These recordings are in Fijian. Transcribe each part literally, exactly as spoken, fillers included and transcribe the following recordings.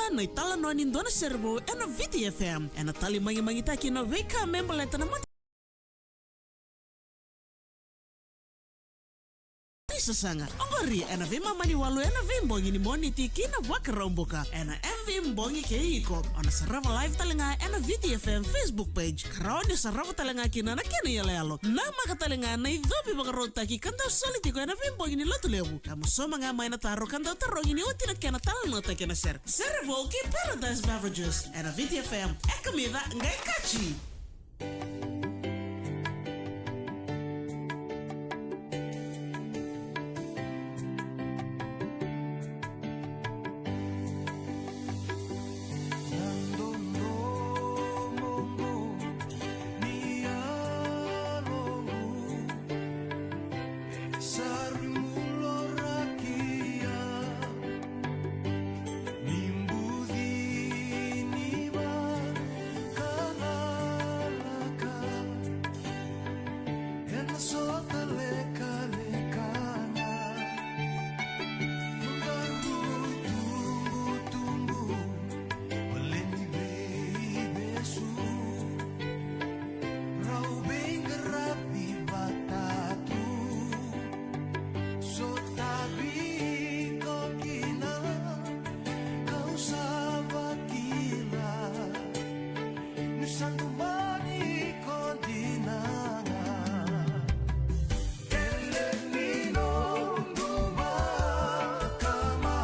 Na italanoa ni dua na sere vou ena Viti F M. Ena tali magimagitaki na veika me baleta na mata isasaga. Oqori ena veimama ni walu ena veibogi ni Moniti ki na Vakaraubuka ena M V Bogi kei iko. O na sarava live tale ga ena Viti F M Facebook page. Ka rawa ni sarava tale ga kina na kena iyaloyalo. Namaka tale ga na icovi vakarautaki ka dau soli tiko ena veibogi ni Lotulevu. Ka mo sauma ga mai na taro ka dau tarogi ni oti na kena talanoataki ena sere. Sere vou kei Paradise Beverages ena Viti F M. E kamica qai kaci. Rau veiqaravi vata tu. Sotavi iko kina, kau sa vakila ni sa tu mai iko dina ga. Kele ni noqu vakama.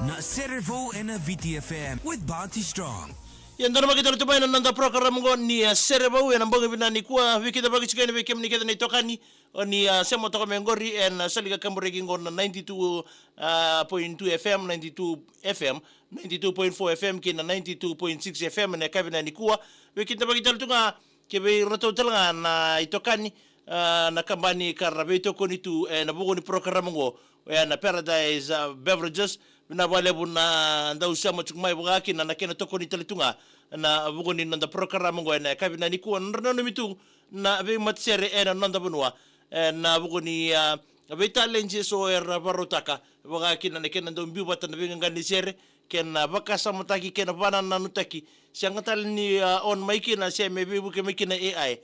Na Sere Vou ena Viti F M with Bounty Strong. Ia, dou na maki tale tu mai na noda program oqo ni, a, Sere Vou ena bogi vinaka nikua. Veikidavaki tiko yani vei kemuni kece na itokani o ni, a, sema toka mai oqori ena sala ni kakaburaki oqo na ninety-two, a, point two F M, ninety-two F M, ninety-two point four F M kei na ninety-two point six F M ena yakavi vinaka nikua. Veikidavaki tale tu ga kei vei iratou tale ga na itokani, a, na kabani ka ra veitokoni tu ena vuku ni program oqo, oya na Paradise, a, Beverages. Vinaka vakalevu na dau sema tiko mai, vaka kina na kena tokoni tale tu ga ena vuku ni noda program oqo ena yakavi vinaka nikua. Nodra nanumi tu na veimatasere ena noda vanua ena vuku ni, a, veitaledi eso era vakarautaka, vaka kina na kena dau biu vata na veiqaqani ni sere, kei na vakasamataki kei na vakanananutaki. Sega tale ni, a, on mai kina se me veivuke mai kina A I.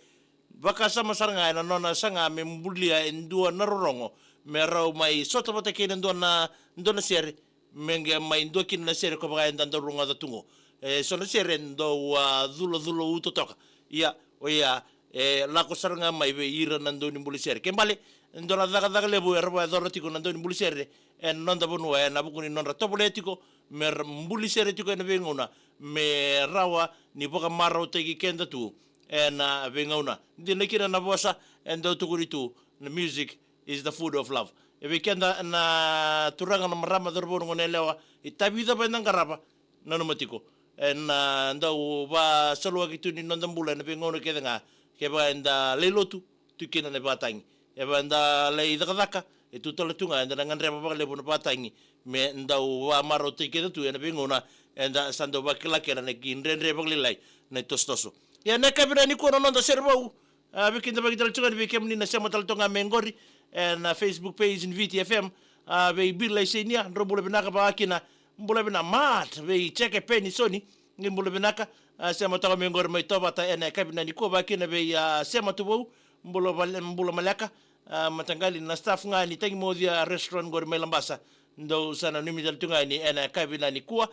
Vakasama sara ga ena nona saga me bulia e dua na rorogo me rau mai sota vata kei na dua na, dua na sere, me qai mai dua kina na sere ko vaka eda dau rogoca tu qo. E so na sere dau, a, culacula uto toka. Ia, oya e lako sara ga mai vei ira na daunibuli sere. Ke bale, e dua na cakacaka levu era vakayacora tiko na daunibuli sere ena noda vanua ena vuku ni nodra tovolea tiko me ra buli sere tiko ena veigauna me rawa ni vakamarautaki keda tu ena veigauna. Dina kina na vosa e dau tukuni tu, na music is the food of love. E vei keda na turaga, na marama, cauravou, na goneyalewa, itavi cava eda qarava, nanuma tiko ena, a, dau vasaluaki tu ni noda bula ena veigauna kece ga. Kevaka eda lai lotu, tu kina na vatagi. Kevaka eda lai cakacaka, e tu tale tu ga, eda na gadreva vakalevu na vatagi me dau vakamarautaki keda tu ena veigauna eda sa dau vakila kina na ki dredre vakalailai na itosotoso. Ia, ena yakavi vinaka nikua na noda Sere Vou, a, veikidavaki tale tu ga yani vei kemuni na sema tale toka ga mai oqori ena Facebook page ni Viti F M, a, vei Bill Laisenia, drau bula vinaka. Vaka kina, bula vinaka Mat, vei Jeke Penisoni, ni bula vinaka. A, sema toka mai oqori mai Tovata ena yakavi vinaka nikua. Vaka kina vei, a, Sema Tuvou, bula vale-, bula maleka. A, mataqali na staff ga ni Tagimocia Restaurant oqori mai Labasa, dou sa nanumi tale tu ga yani ena yakavi vinaka nikua.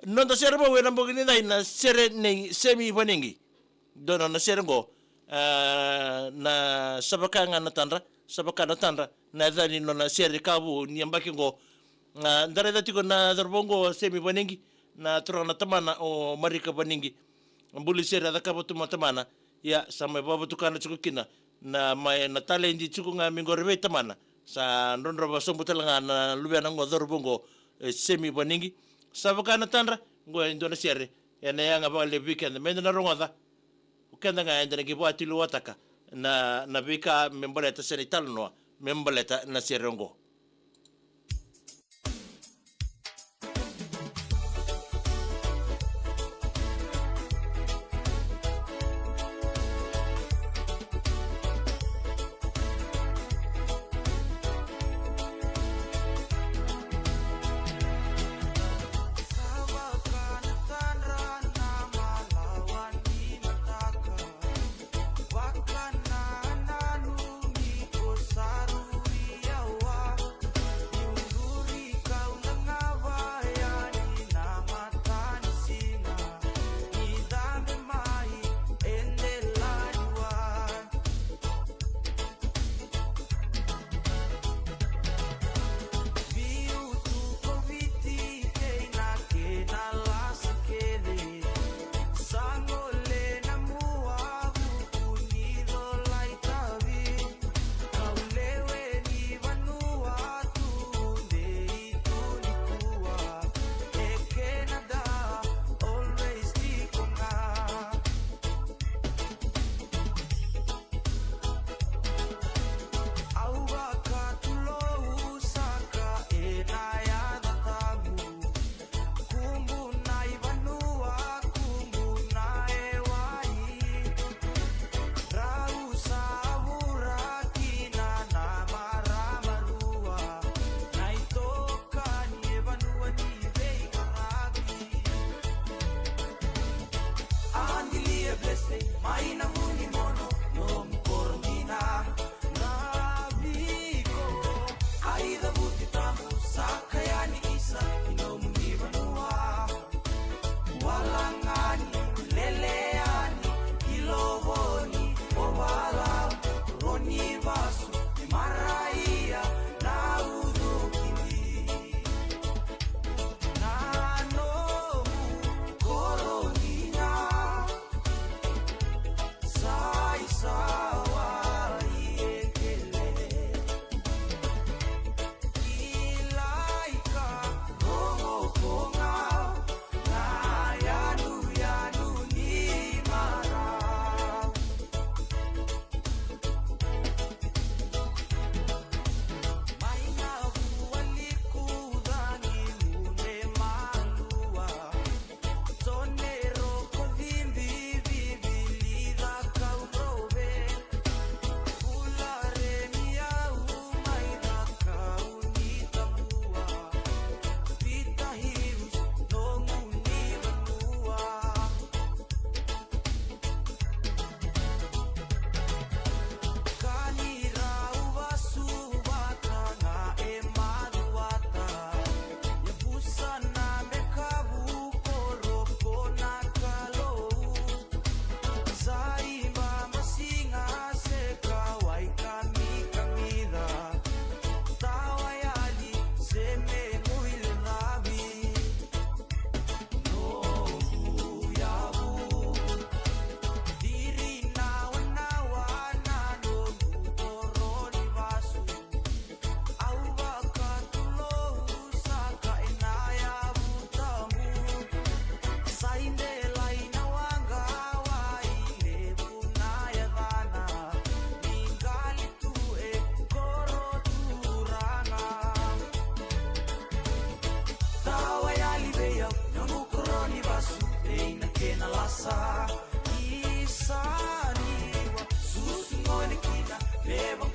Noda Sere Vou ena bogi nidai, na sere nei Semi Vanegi. Dua na nona sere oqo, a, na Sa Vaka Ga Na Tadra, Sa Vaka Na Tadra na yaca ni nona sere ka vu ni yabaki oqo. A, da raica tiko na cauravou oqo, Semi Vanegi, na turaga na tamana o Marika Vanegi. Buli sere a cakava tu mai tamana. Ia, sa mai vakavatukana tiko kina na, mai na taledi tiko ga mai oqori vei tamana. Sa drodrova sobu tale ga na luvena oqo, cauravou oqo, e, Semi Vanegi. Sa Vaka Na Tadra, oqo e dua na sere ena yaga vakalevu vei keda meda na rogoca. O keda ga eda na qai vakatulewa taka na, na veika me baleta se na italanoa me baleta na sere oqo.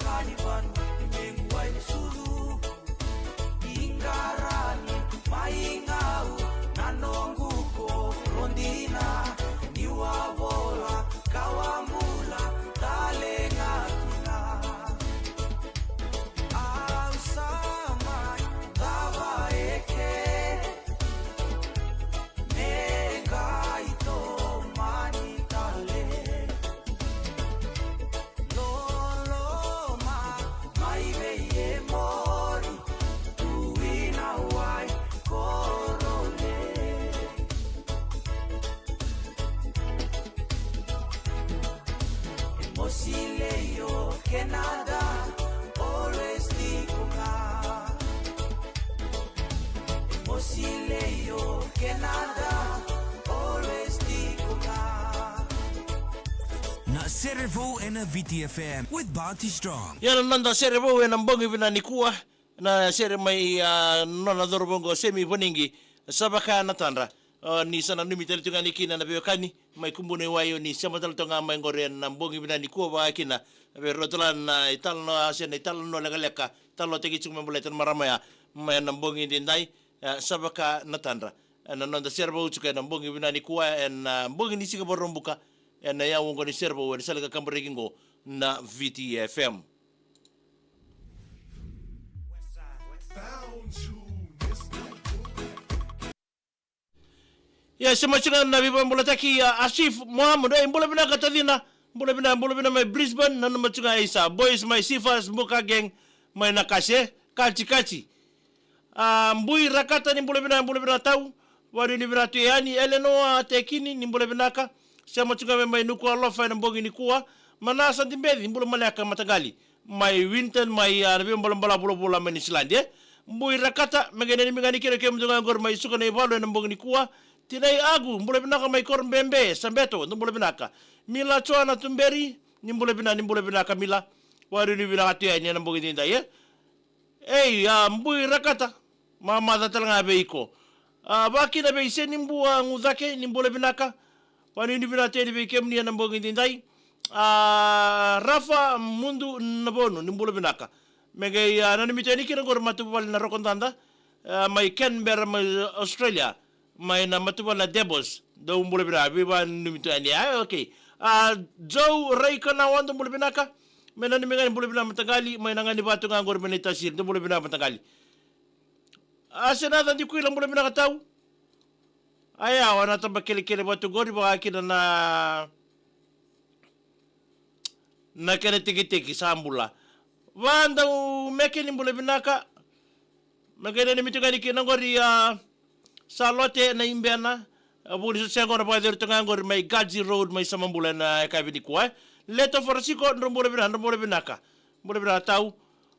Kani vanu, mequ ai ni sulu. Iqarani mai gau na noqu koro dina. Niu a vola ka wa bula tale ga kina. Au sa mai cava eke. Me qai tomani tale. Loloma mai vei e mori. Tu ina wai korole. E mosi leio kenada, always tiko ga. E mosi leio kenada, always tiko ga. Na Sere Vou ena V T F M with Bounty Strong. Ia na noda Sere Vou ena bogi vinaka nikua. Na sere mai, a, nona cauravou qo Semi Vanigi, Sa Vaka na Tadra. A, ni sa nanumi tale tu ga ni kina na veiwekani mai Kubuna i Wai, o ni sema tale toka ga mai qori ena bogi vinaka nikua vaka kina. Vei rau tale na italanoa, se na italanoa lekaleka, talanoataki tiko me baleta na marama ya mai na bogi edaidai, e, Sa Vaka na Tadra. Ena noda Sere Vou tiko ena bogi vinaka nikua, ena bogi ni siga Vakaraubuka, ena yau oqo ni Sere Vou, ena sala ka kabaraki qo na V T F M. Ia, sema tiko ga na veivakabulai, a, Asif Mohamud, e, bula vinaka tacina, bula vinaka, bula vinaka mai Brisbane, nanuma tiko ga, isa, boys mai Sifas, Buka Gang, mai Nakase, Katikati. A, Bui Rakata, ni bula vinaka, bula vinaka tau. Vakanuinui vinaka tu yani. Elenoa Tekini, ni bula vinaka. Sema tiko ga mai Nukualofa ena bogi nikua. Manasa Dibeci, bula maleka mataqali. Mai Winton, mai, a, na veibalabala vulavula mai Niusiladi, e. Bui Rakata, me qai nanumi ga ni kina kemudou ga qori mai Suka na ivalu ena bogi nikua. Tinai Agu, bula vinaka mai Korobebe, Sabeto, dou bula vinaka. Mila Joana Tuberi, ni bula vinaka, ni bula vinaka Mila. Vakanuinui vinaka tu yani ena bogi edaidai, e. Ei, a, Bui Rakata, mamaca tale ga vei iko. A, vakina vei Seni Bua Gucake, ni bula vinaka. Vakanuinui vinaka tu yani vei kemuni ena bogi edaidai. A, Rafa Mudu Navonu, ni bula vinaka. Me qai, a, nanumi tu yani kina qori matavuvale na Rokodada, a, mai Canberra, mai Australia. Mai na matavuvale na Debos, dou bula vinaka, veivakananumi tu yani, a, okay. A, Joe Raikanawa, dou bula vinaka. Me nanumi ga ni bula vinaka mataqali, mai na gani vatu ga qori mai na itasiri, dou bula vinaka mataqali. A, Senaca Dikuila, bula vinaka tau. Aya, o na taba kelekele vatu qori vaka kina na na kena tekiteki sa bula. Vadau Meke, ni bula vinaka. Me qai nanumi tu ga ni kina qori, a, Salote na Ibena. A, Vuniso Sego, na vakaceri tu ga qori mai Gaji Road mai Samabula ena yakavi nikua, e. Leto Farasiko, drau bula vinaka, drau bula vinaka. Bula vinaka tau.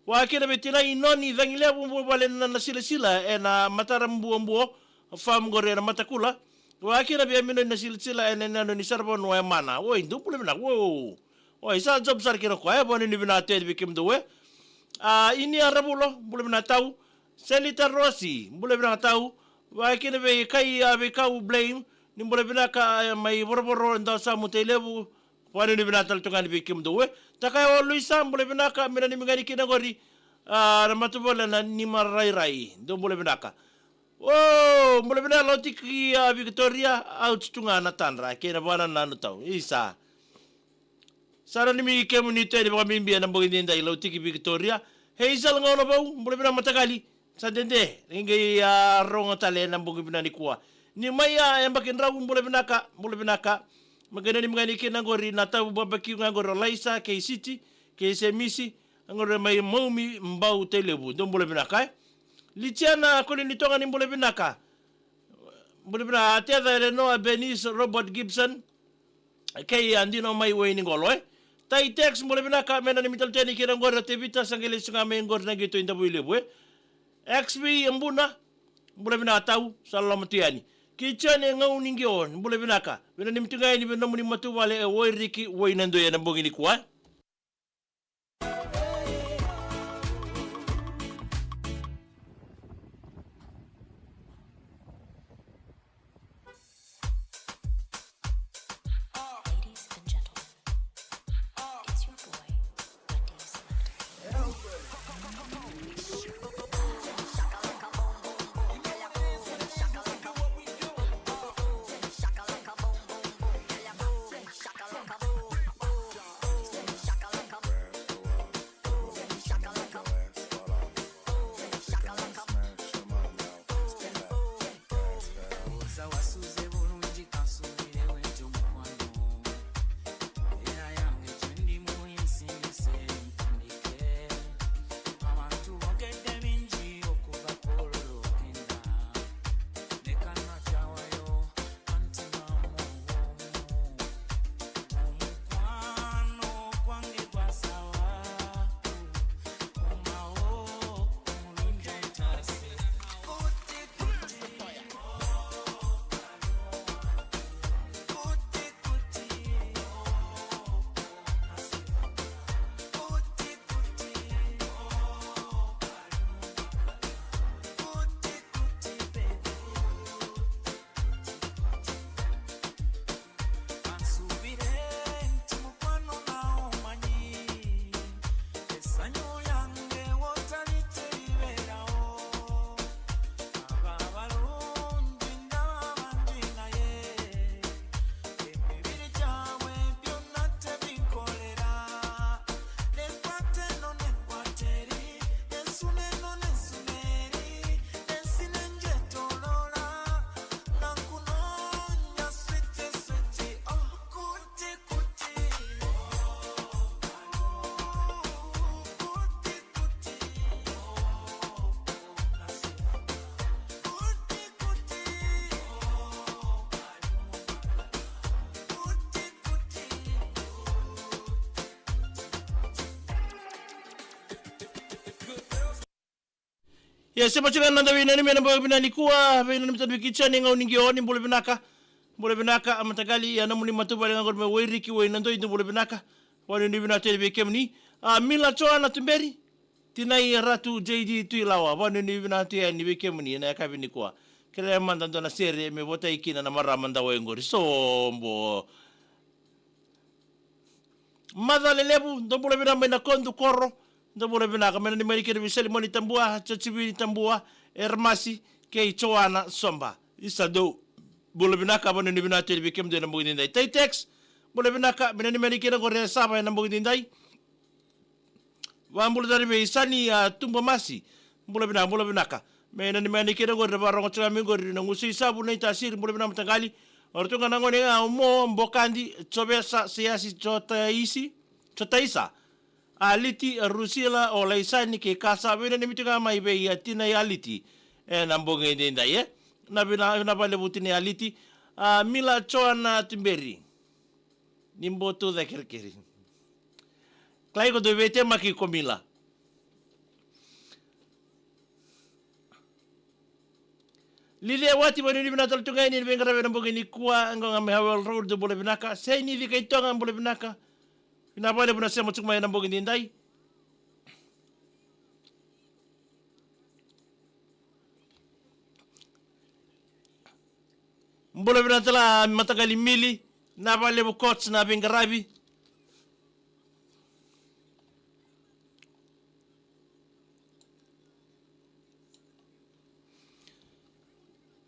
Vaka kina vei tinai Noni Cagilevu, vuvale na, na silasila ena Matara Buobuo farm qori ena Matakula. Vaka kina vei Aminoni na silasila ena, ena, ena ni saravanua e Mana. Oi, dou bula vinaka. Uou. Oi, sa job sara kina o koya, e, vakanuinui vinaka tu yani vei kemudou, e. A, Inia Ravulo, bula vinaka tau. Selita Rosi, bula vinaka tau. Vaka kina vei Kai, a, vei Kau Blame, ni bula vinaka, a, mai Vorovoro, Dawasamu, Tailevu. Vakanuinui vinaka tale tu ga yani vei kemudou, e. Takayawa Luisa, bula vinaka, me nanumi ga ni kina qori, a, na matavuvale na Nimararairai, dou bula vinaka. O, bula vinaka Lautiki, a, Victoria, au tu ga na Tadra kei na vakanananu tau, isa. Sa nanumi kemuni tu yani vakabibi ena bogi edaidai, Lautiki Victoria. Hei, sa la gauna vou, bula vinaka mataqali. Sa dede, ni qai, a, rogo tale ena bogi vinaka nikua. Ni mai, a, Yabaki Drau, bula vinaka, bula vinaka. Me qai nanumi ga ni kina qori na Tavu Barbecue ga qori o Laisa kei Siti kei Semisi, qori mai Maumi, Bau, Tailevu, dou bula vinaka, e. Litiana Kolinitoga, ni bula vinaka. Bula vinaka, a, Teca Elenoa, Benis, Robert Gibson, kei a Dino mai Wainiqolo, e. Tai Tex, bula vinaka, me nanumi tale tu yani kina qori a Tevita, sa qai lesu ga mai qori na qito i Davuilevu, e. X V Buna, bula vinaka tau, sa loloma tu yani. Kei Jone Gauniqio, bula vinaka, me nanumi tu ga yani vei nomuni matavuvale e Wairiki, Wainadoi ena bogi nikua, e. Ladies and gentlemen, it's your boy, Wendy's London. Ia, se masu ga na noda veinanumi ena bogi vinaka nikua, veinanumi tale vei keitou yani e gauna ni qio ni bula vinaka. Bula vinaka, a mataqali, ia nomuni matavuvale ga qori mai Wairiki, Wainadoi, dou bula vinaka. Vakanuinui vinaka tu yani vei kemuni. A, Mila Joana Tuberi. Tinai Ratu J D Tuilawa, vakanuinui vinaka tu yani vei kemuni ena yakavi nikua. Kerea mada dua na sere me votai kina na marama dawai qori. Sobo. Maca Lelevu, dou bula vinaka mai Nakodu Koro, dou bula vinaka, me nanumi yani kina vei Selimoni Tabua, Josivini Tabua, Eremasi, kei Joana Soba. Isa, dou bula vinaka, vakanuinui vinaka tu yani vei kemudou ena bogi nidai. Taitex, bula vinaka, me nanumi yani kina qori e Sava ena bogi nidai. Vakabula tale vei Sani, a, Tubamasi. Bula vinaka, bula vinaka. Me nanumi yani kina qori, na vakarogo tiko ga mai qori na Gusu i Savu, Naitasiri, bula vinaka mataqali. O ratou ga na gone ga o Mo, Bokadi, Jovesa, Seiasi, Jotaisi, Jotaisa. A Liti, a Rusila, o Laisani kei Kasa, veinanumi tiko ga mai vei, a, tinai a Liti. Ena bogi edaidai, e. Na vina, na vakalevu tinai a Liti. A, Mila Joana Tuberi. Ni bau tu ca kerekere. Kila iko dau veitemaki ko Mila. Lidia Wati, vakanuinui vinaka tale tu ga yani ena veiqaravi ena bogi nikua, qo ga mai Howell Road, dou bula vinaka. Seni Cikaitoga, bula vinaka. Vinaka vakalevu na sema tiko mai ena bogi nidai. Bula vinaka tale mataqali Mili, vinaka vakalevu coach na veiqaravi.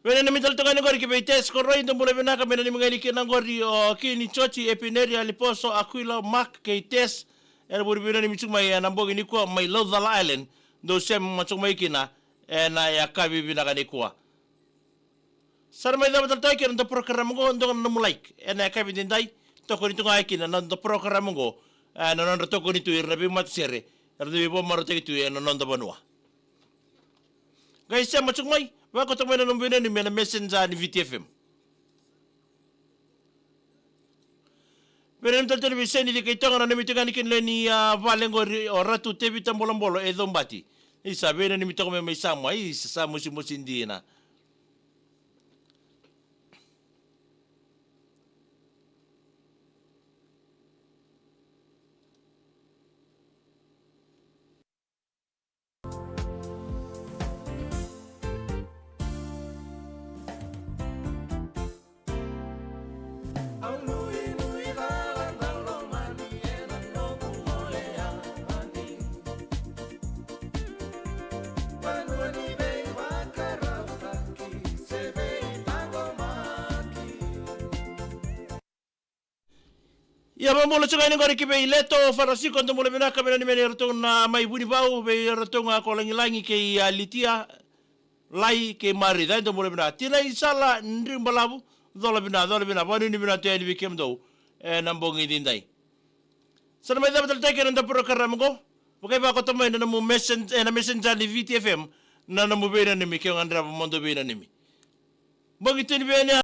Veinanumi tale tu ga yani qori ki vei Tes Koroi, dou bula vinaka, me nanumi ga yani kina qori o Kini, Joji, Epineri, Aliposo, Akuila, Mark kei Tes. Era vuri veinanumi tiko mai ena bogi nikua mai Laucala Island. Dou sema tiko mai kina ena yakavi vinaka nikua. Sa na mai cava tale tu ga kina na noda program qo, dua ga na nomu like ena yakavi nidai, tokoni tu ga kina na noda program qo, e, na nodra tokoni tu ira na veimatasere era dau veivakamarautaki tu ena noda vanua. Qai sema tiko mai, vakauta mai na nomu veinanumi ena messenger ni Viti F M. Veinanumi tale tu yani vei Seni Cikaitoga, nanumi tu ga yani kina lewe ni, a, vale qori o Ratu Tevita Bolobolo e Cobati. Isa, veinanumi toka mai, mai Samoa, isa, sa mosimosi dina. Ia, vakabula tiko yani qori ki vei Leto Farasiko, dou bula vinaka, me nanumi yani iratou na mai Vunivau, vei iratou ga ko Lagilagi kei, a, Litia, Lai kei Marica, dou bula vinaka. Tinai Sala Dribalavu, cola vinaka, cola vinaka, vakanuinui vinaka tu yani vei kemudou ena bogi nidai. Sa na mai cava tale tu ga kina na noda program qo, vakaivakauta mai na nomu messen-, ena messenger ni Viti F M na nomu veinanumi, ke o gadreva mo dou veinanumi. Bogi tu ni vei yani.